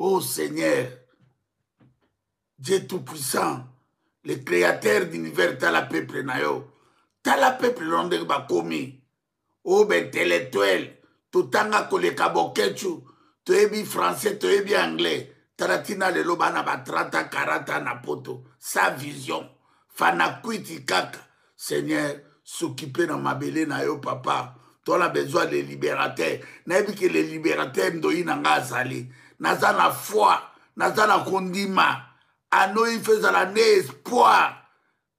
Oh Seigneur, Dieu tout-puissant, le créateur d'univers, tala peuple na yo. Tala peuple na yo ndenge bakomi. Oyo ba intellectuel, totanga koleka Boketshu, toyebi français, toyebi anglais. Tala tina lelo bana ba 30 ans, 40 ans na poto, sa vision. Fanakwiti kaka. Seigneur, s'occuper na mabele na yo papa. Toi na besoin de libérateur. Nayebi ke le libérateur ndoyi na nga azali. Naza na foi, naza na kondima. Ano ife ezala ne espoir.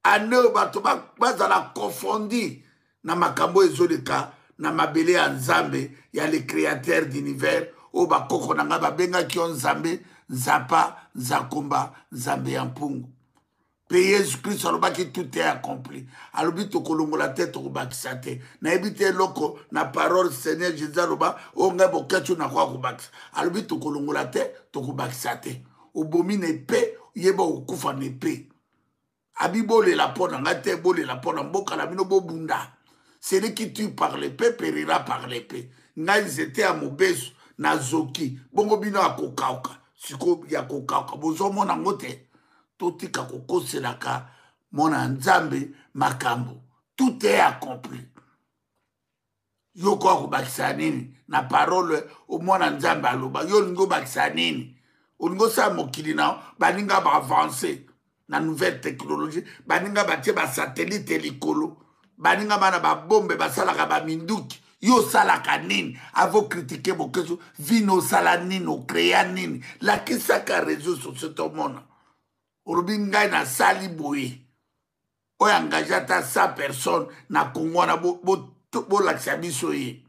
Ane oyo bato bazala confondi na makambo ezoleka na mabele ya Nzambe ya le créateur d'univers oyo bakoko na ngai babengaki yo Nzambe, Nzapa, Nzakomba, Nzambe ya mpungu. Mpe Yesu Kristo alobaki tout est accompli. Alobi tokolongola te, tokobakisa te. Nayebi te eloko na parole Seigneur Jésus aloba oyo ngai Boketshu nakoka kobakisa. Alobi tokolongola te, tokobakisa te. Obomi na epe, yeba okokufa na epe. Abi bolela mpo na ngai te, bolela mpo na mboka na bino, bobunda. Celui qui tue par l'épée périra par l'épée. Ngai nzete ya mobesu nazoki, bongo bino ya kokauka. Sikoyo ya kokauka bozomona yango te. Totika kokoselaka mwana ya Nzambe makambo. Tout est accompli. Yo okoka kobakisa nini na parole mwana Nzambe aloba? Yo olingi obakisa nini? Olingi osala mokili na baninga baavance na nouvelle technologie, baninga batie basatelite likolo, baninga bana babombe basalaka baminduki. Yo osalaka nini? Avo kritike Boketshu vino, osala nini? Okrea nini? Lakisaka réseau sociaux tomona. Olobi ngai nasali boye, oyo engage ata 100 personnes na Congo wana, bolakisa biso ye.